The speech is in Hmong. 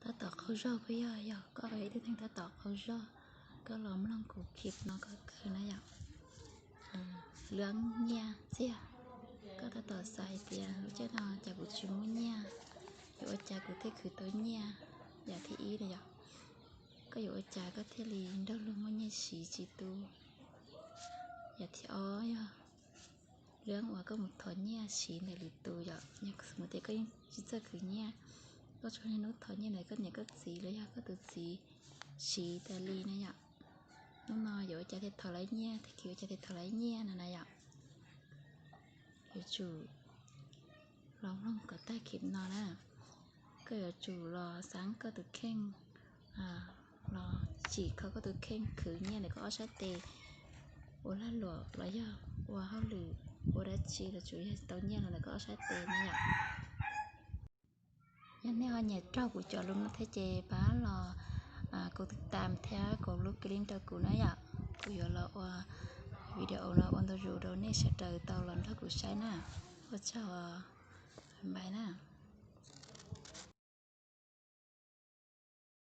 Tab tom qaug zog puas yog? Yog koj yog ib tug neeg tab tom qaug zog, koj los mloog kuv clip no kawg na yom. Lwm nyiaj txiag, koj tab tom xav hais tias lub caij no cas kuv tsis muaj nyiaj, yuav ua cas kuv thiaj khwv tau nyiaj? Yam thib ib na yom, koj yuav ua cas koj thiaj li nrog luag muaj nyiaj siv tsis tu? Yam thib ob yog lwm uas koj mus thov nyiaj siv ntawm lwm tus yom, yog tias koj yeej tsis txawj khwv nyiaj, koj tsuas niaj hnub thov nyiaj ntawm koj niam koj txiv los yog koj tus txiv siv tas li na yom. Hnub no yuav ua cas thiaj thov lawv nyiaj, tag kis ua cas thiaj thov lawv nyiaj no na yom. Yuav tsum los mloog kom tag clip no na. Koj yuav tsum los xav koj tus kheej, los tsim kho koj tus kheej khwv nyiaj ntawm koj ob sab tes, ua lag luam los yog ua hauj lwm, ua dab tsi los tsuas yog tau nyiaj los ntawm koj ob sab tes na yom. Yog nej ho nyiam raug kuv cov lus no thiab ces pab los kuv tiv tam thiab kuv lub clip rau kuv na yom. Kuv yuav los ua video no ua ntu zus rau nej sawv daws tau los nrog kuv saib na. Ua tsaug.